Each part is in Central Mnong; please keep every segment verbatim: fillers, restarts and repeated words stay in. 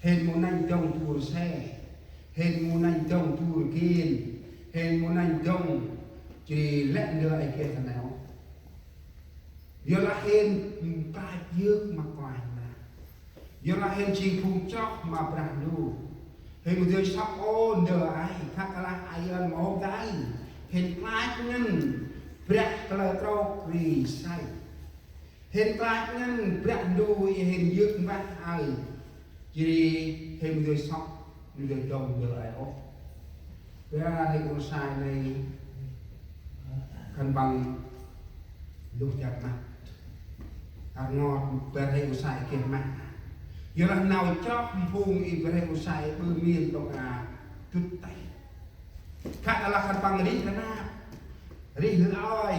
Hên mâu nănh dŏng du rse, hên mâu nănh dŏng du rgên, hên mâu nănh dŏng jêh ri lĕ ndơ ai geh ta nau. Yorlah hên klach yơk ma Kôranh Brah. Yorlah hên jêng phung chroh ma Brah Ndu. Hên mâu dơi sŏk ôh ndơ ai, khă lah ai ăn ma hôm dai. Hên klach ngăn Brah kalơ trôk ri sai. Hên klach ngăn Brah Ndu i hên yơk mbah ai. Jêh ri hên mâu dơi sŏk, mâu dơi dŏng ndơ ai ôh. Bar hên ur sai nây khân păng luh dak măt. Ar ngot bar hên ur sai geh mah. Yorlah nau chroh phung i bar hên ur sai ƀư mĭn tông a dŭt tay. Khă lah khân păng rih rnap, rih lơi,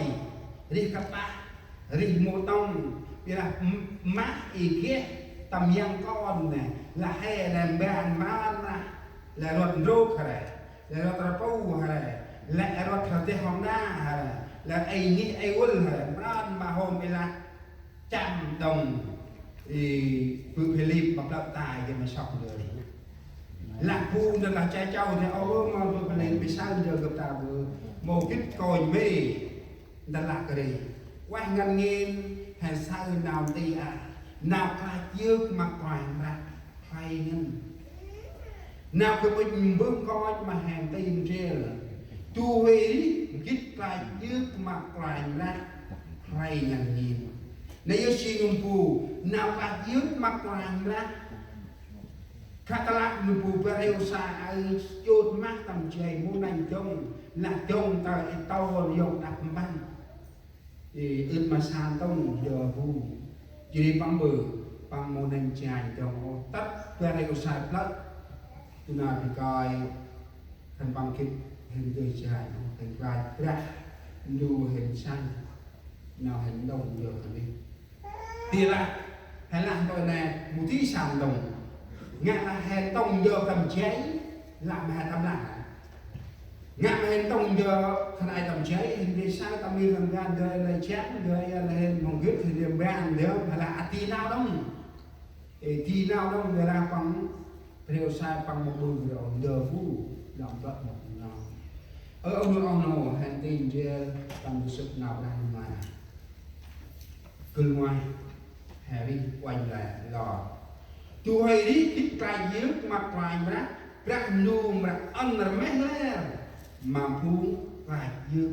rih kpah, rih mâu tông, ƀiălah m-, mah i geh tâm yang kon nê, lah he nê mban mran lah, lah rvăt ndrôk he, lah rvăt rpu he, lah rvăt he deh hŏng na he, lah ê ngih ê vâl he, mran ma hôm ƀiălah chăm dŏng i bơ̆ Philip ma plơ̆ tay geh ma sŏk ndơ. Lah bu ndơ lah cha châu ndơ ôh ma bơ̆ Philip bi saơ ndơ gâp ta bơ̆ mâu gĭt kônh mê ndơ lah kơt ri. Ueh ngăn ngên he saơ nau nti a, nau klach yơk ma Kôranh Brah khlay ngăn. Nau gâp ŭch mbơh nkoch ma he nti ndrel. Du huê rih gĭt klach yơk ma Kôranh Brah khlay ngăn ngên. Nây yơh jêng nơm bu nau klach yơk ma Kôranh Brah. Khă lah nơm bu bar hên ur sai aơ chôt mah tâm jay mâu nănh dŏng, lah dŏng ta i tông yŏng đăp mpăn. Ê, ưt ma san tông ndơ bu. Jêh ri păng ƀư, păng mâu nănh janh dŏng ôh. Tât bar hên ur sai plơ̆. Tu nau bi kơi, khân păng gĭt hên dơi janh ôh, hên klach Brah Ndu hên sanh. Nau hên dŏng ndơ khân păng. Ti lah, hên lah ntơm nê, mâu di san dŏng. Ngă lah hên dŏng ndơ tâm jay, lah ma he tâm lah. Ngă ma hên dŏng ndơ khân ay tâm jay, hên dơi saơ tâm mir tâm gan, dơi lơi jang, dơi lơi hên mâu gĭt, hên dơi ban, dơi ma lah a di nau dŏng. Ê, di nau dŏng, dơi lah păng, bar hên ur sai păng mâu ƀư ndơ, ndơ bu, lŏng bơ̆ mâu nau. Ơ, ơ, nô, ơ, nô, hên tin ndrel, tâm du sŭt nau Brah Ndu ma. Gâp ngoai, he rih uănh lĕ lor. Du huê rih gĭt klach yơk ma Kôranh Brah, Brah Ndu mra ăn rmeh ler ma phung klach yơk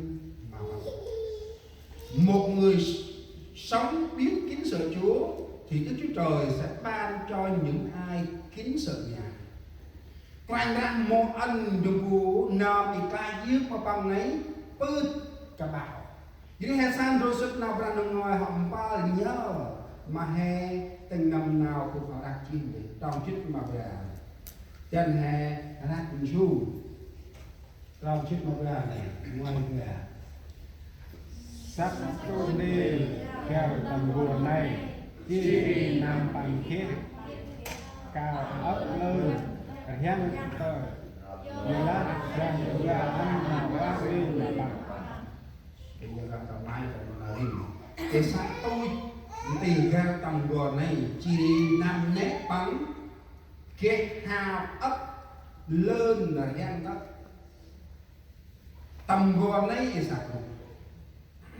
ma Păng. Một người sống biết kính sợ Chúa thì Đức Chúa Trời sẽ ban cho những ai kính sợ Ngài. Kôranh Brah mâu ăn dŭm bu nơm i klach yơk ma Păng nây pưt kƀah. Jêh ri he saơ ndrôl sŭt nau Brah Ndu ngơi hŏ mpơl nhơ ma he tĭng nâm nau gâp hŏ răk jêh nê, trong jât ma bar. Dăn he răk nsum. Trong jât ma bar nê, ngơi bar. Săk tŭ nê găr tâm n'gor nây, jêh ri nơm păng geh kao âk lơn, rhiăng tơ. Yorlah Brah Ndu ăn nau rêh ma păng. Yorlah ta mai ta nau rêh. Tê săk tŭ nê găr tâm n'gor nây, jêh ri nơm nê păng geh hao âk lơn, rhiăng tơ. Tâm n'gor nây i săk tŭ.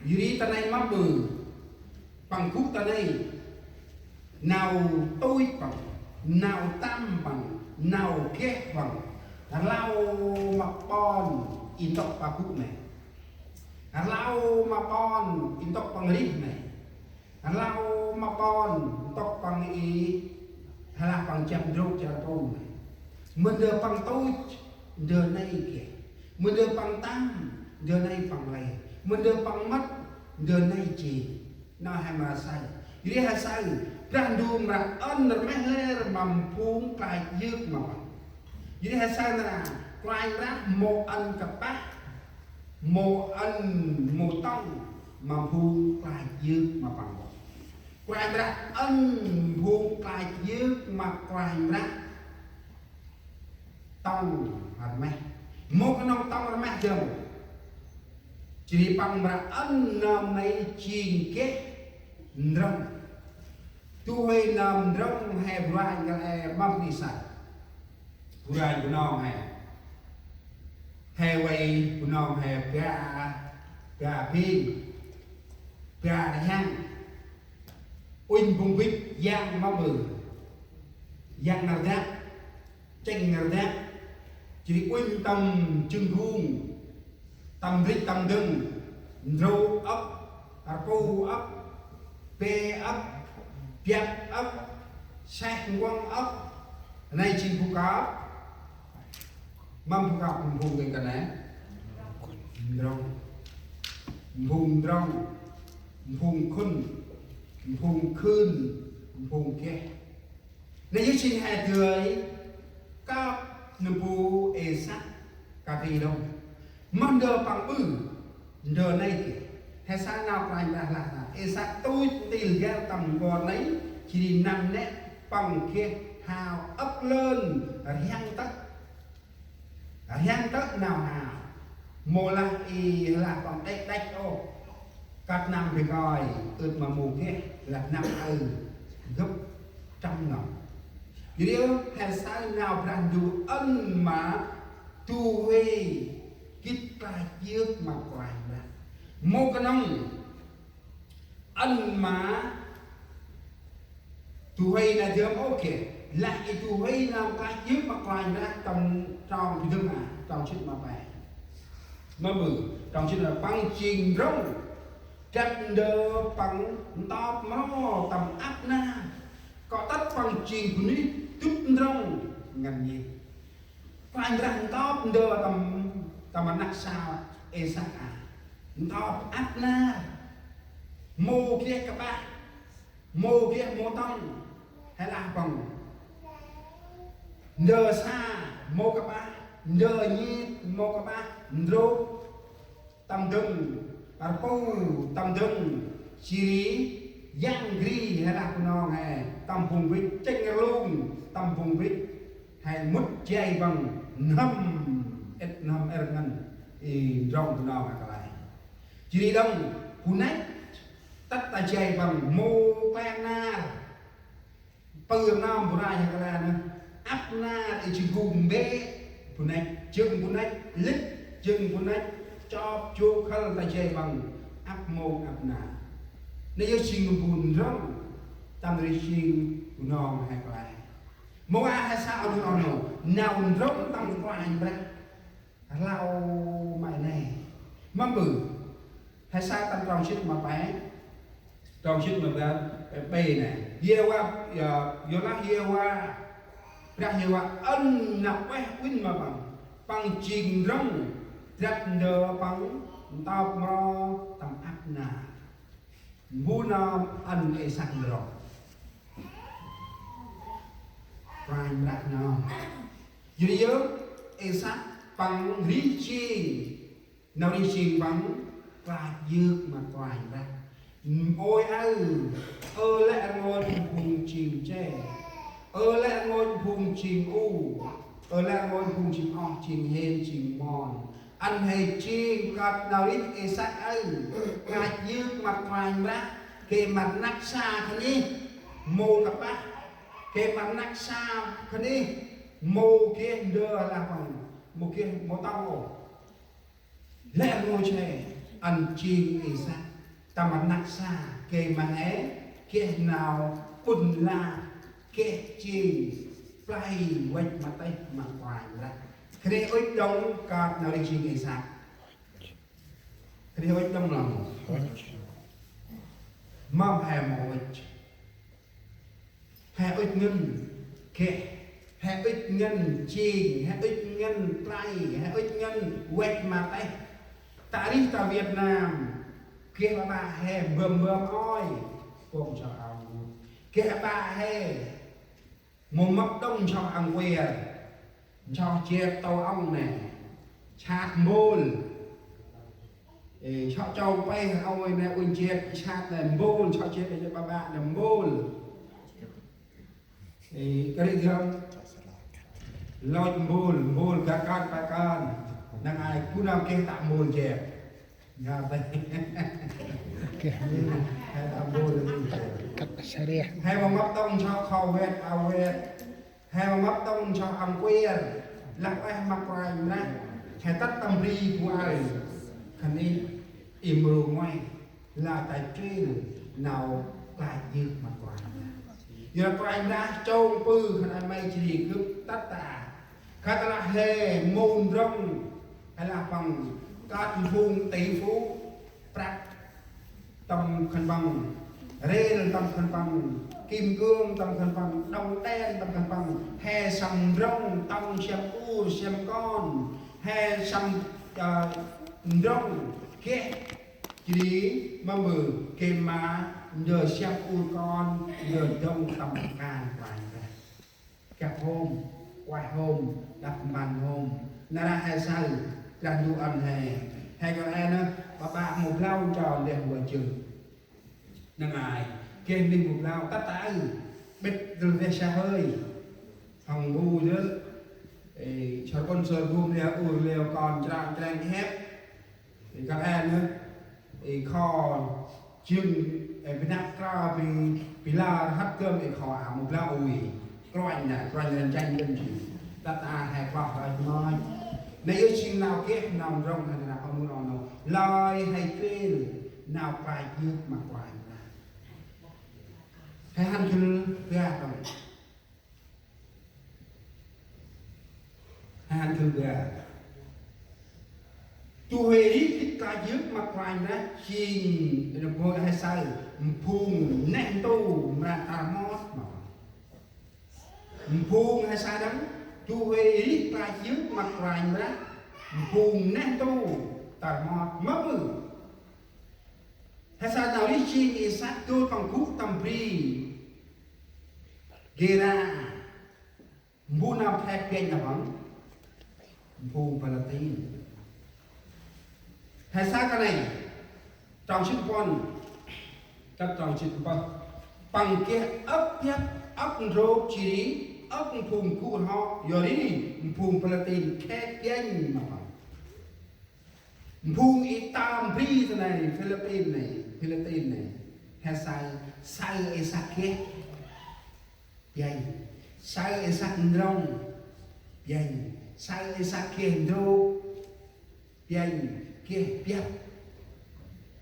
Yor ri ta nây mâm ƀư. Păng gŭ ta nây. Nau tui păng. Nau tăm păng. Nau geh păng. Rlau ma ƀon i ntŭk păng gŭ nây. Rlau ma ƀon i ntŭk păng rêh nây. Rlau ma ƀon ntŭk păng i, lah păng jăp ndrôk jăp pô nây. Mâu ndơ păng tôch, ndơ nây geh. Mâu ndơ păng tăm, ndơ nây păng lĕ. Mâu ndơ păng mât, ndơ nây jêng. Nau he mra saơ. Yor ri he saơ, Brah Ndu mra ăn rmeh ler ma phung klach yơk ma Păng. Yor ri he saơ nra, Kôranh Brah mâu ăn kƀah, mâu ăn mâu tŏng ma phung klach yơk ma Păng. Kôranh Brah ăn phung klach yơk ma Kôranh Brah tŏng rmeh. Mâu knŏng tŏng rmeh dơm. Jêh ri Păng mra ăn nơm nây jêng geh ndrŏng. Du huê nơm ndrŏng he bu ranh kăl e mâm ni săk. Bu ranh Bunong he. He vay Bunong he ba, ba bêng, ba rhiăng. Unh bŭng bĭch yang mâm ƀư. Yang năr dak, chêng năr dak. Jêh ri unh tâm jâng gung, tâm rêch tâm dâng, ndrô âk, rpu âk, pe âk, biăp âk, seh nkuŏng âk. Nây jêng bu kăp. Mâm bu kăp phung kêng kơt nây? Ndrŏng. Phung ndrŏng, phung khŭn, phung khưn, phung geh. Nây yơh jêng he dơi kăp nơm bu Isăk kăp ri đŏng. Moh ndơ păng ƀư, ndơ nây geh. He sa nau Kôranh Brah lah nau Isăk tuch ntil găl tâm n'gor nây, jêh ri năm nĕ păng geh hao âk lơn rhiăng tơ̆. Rhiăng tơ̆ nau hao. Mâu lah i lah păng đêk đêk ôh. Kăt năm ri ngơi, ưt ma mâu geh, lah năm aơ gâp trăm năm. Jêh ri he saơ nau Brah Ndu ăn ma du huê gĭt klach yơk ma Kôranh Brah. Mâu knŏng ăn ma du huê nơm dơm ôh geh, lah i du huê nơm klach yơk ma Kôranh Brah tâm trong bi dơm a, trong jê̆t ma pe. Mâm ƀư, trong jê̆t ma păng jêng ndrŏng, drăp ndơ păng ntop mro tâm ăp nar. Kŏ tât păng jêng bunuyh dŭt ndrŏng ngăn ngên. Kôranh Brah ntop ndơ tâm, tâm rnăk sa Isăk a. Ntop ăp nar. Mâu geh kƀah. Mâu geh mâu tŏng. He lah păng. Ndơ sa mâu kƀah. Ndơ nhêt mâu kƀah. Ndrôk tâm dâng, rpu tâm dâng, jêh ri yang gri he lah Bunong he, tâm bŭng bĭch, chêng rlung tâm bŭng bĭch, he mŭt jay păng n'hâm, êt n'hâm êr ngăn, i ndrŏng Bunong a kăl e. Jêh ri đŏng, bu năch, tât ta jay păng mâu kleng nar, Pư nơm bu ranh he kăl e nơh. Ăp nar i jêng bu mbĕ, bu năch, jêng bu năch lĕch, jêng bu năch chop, jô khâl ta jay păng ăp mông ăp nar. Nây yơh jêng bu ndrŏng tâm rêh jêng Bunong he kăl e. Mâu a he sa ôh nô, nau ndrŏng tâm Kôranh Brah. Rlau ma nây. Mâm ƀư. He sa tâm trong jê̆t ma pe. Trong jê̆t ma pe, pe, pe nây. Yêhôva, ya, yorlah Yêhôva. Brah Yêhôva ăn nau ueh uĭn ma păng. Păng jêng ndrŏng. Drăp ndơ păng ntop mro tâm ăp nar. Mbu nơm ăn Isăk ndrŏng? Kôranh Brah nơm. Yơh yơh, Isăk păng rêh jêng, nau rêh jêng păng klach yơk ma Kôranh Brah. Ôi aơ, ơ lĕ rngôch phung jêng che, ơ lĕ rngôch phung jêng u, ơ lĕ rngôch phung jêng oh, jêng hên, jêng mon. Ăn he jêng kơt nau rêh Isăk aơ, klach yơk ma Kôranh Brah, geh ma rnăk sa khân ih, mâu kƀah, geh ma rnăk sa khân ih, mâu geh ndơ lah păng, mâu geh mâu tŏng ôh. Lĕ rngôch he, ăn jêng Isăk, tâm rnăk sa, geh ma he, geh nau ƀŭn lan, geh jêng play văch ma têh ma Kôranh Brah. Khân ih ŭch đŏng kơt nau rêh jêng Isăk? Khân ih ŭch đŏng lăng? Mâm he mâu ŭch. He ŭch ngăn geh, he ŭch ngăn jêng, he ŭch ngăn play, he ŭch ngăn văch ma têh. Ta rêh ta Việt Nam, geh ƀa ƀă he mbơm mbơm ôi, pông so ong. Geh ƀa he mâu mâp đŏng nsoh ăn kuê, nsoh jet tô ong nê, sat mbôl. Ê, sŏ châu pê ôi nê unh jet sat nê mbôl, nsoh jet ê ƀa ƀă nê mbôl. Ê, kơt ri gơm. Lôch mbôl, mbôl gah kơt pa kơt. Năng ai bu nơm geh tă mbôl jet. Ngă têh. Geh. He tă mbôl jet. He ma mâp tŏng nsoh kho vet a vet. He ma mâp tŏng nsoh ăn kuer. Lah ueh ma Kôranh Brah. He tât tâm bri bu aơ. Khân i, i mrô ngoai. Lah ta chuêl nau klach yơk ma Kôranh Brah. Yor Kôranh Brah chông pư khân ay may jêh ri gâp tât ta. Khân lah he mâu ndrŏng. He lah păng kơt phung tỷ phú. Prăk tâm khân păng, rêl tâm khân păng, kim cương tâm khân păng, đồng đen tâm khân păng, he săm ndrŏng tŏng siăm ur siăm kon, he săm, ơ, ndrŏng geh, jêh ri ma mbơh geh ma ndơ siăm ur kon, ndơ dŏng tâm kan Kôranh Brah. Gâp hôm, ueh hôm, đăp mpăn hôm. Nar aơ he saơ, Brah Ndu ăn he. He kơt e nơh, ƀaƀă mâu blau ncho lĕ hua jơh. Năng ai, geh nih mâu blau, tât ta aơ. Bĭt dơl veh sa hơi. Hŏng bu dơl. Ê, sơr ƀon sơr gum leo ur leo kon chrang chrang hep. Ê, kăl e nơh, ê, kho jâng, ê, bi năp kra, bi, bi lar hăt gơm, ê, kho a mâu blau ui. Kruanh na, kruanh na chanh gơm jêng. Tât a he kloh rach mach. Nây yơh jêng nau geh, nau ndrŏng, he nau kho mâu nau nau. Lơi he chuêl, nau klach yơk ma Kôranh na. He hăn jêl ga tong. He hăn jêl ga. Du huê rêh gĭt klach yơk ma Kôranh Brah jêng, ê nơh bơ̆ he saơ, phung neh ntu mra tar mot ma. Phung he saơ đŏng, du huê rêh klach yơk ma Kôranh Brah, phung neh ntu tar mot ma bơ̆. He saơ nau rêh jêng Isăk dôl păng gŭ tâm bri Gêra. Mbu nau khek geh nau păng? Phung Palatin. He saơ kơt nây, trong jê̆t puăn tât trong jê̆t pơh. Păng geh âk biăp, âk ndrôk jêh ri âk phung gŭ rhok, yor ri phung Palatin khek geh nau păng. Phung i tâm bri ta nây, Philippin nây, Philippin nây. He saơ, saơ Isăk geh. Biănh, saơ Isăk ndrŏng. Biănh, saơ Isăk geh ndrôk. Biănh, geh biăp.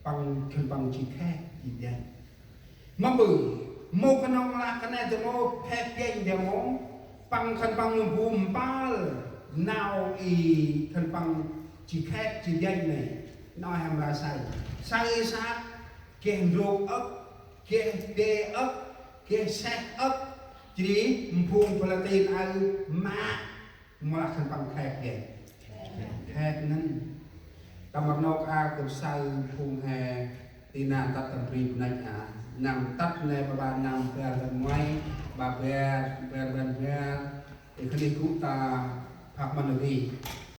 Păng khân păng jêng khek, jêng biănh. Ma bơ̆, mâu knŏng lah kơt nây dơm mâu, khek biănh dơm mâu. Păng khân păng nhŭm bu mpal, nau i khân păng jêng khek, jêng biănh nây. Nau he mra saơ. Saơ Isăk, geh ndrôk âk, geh đê âk, geh seh âk, jêh ri phung Palatin aơ mă, mâu lah khân păng khek geh. Khek ngăn. Tâm rnôk a gâp saơ phung he tị nạn tât tâm bri Bunong a. Năm tât nê ba ba năm bar rbăn ngoai, ba bar, bar rbăn bar. Ê, khân ê gŭ ta Papua New Guinea.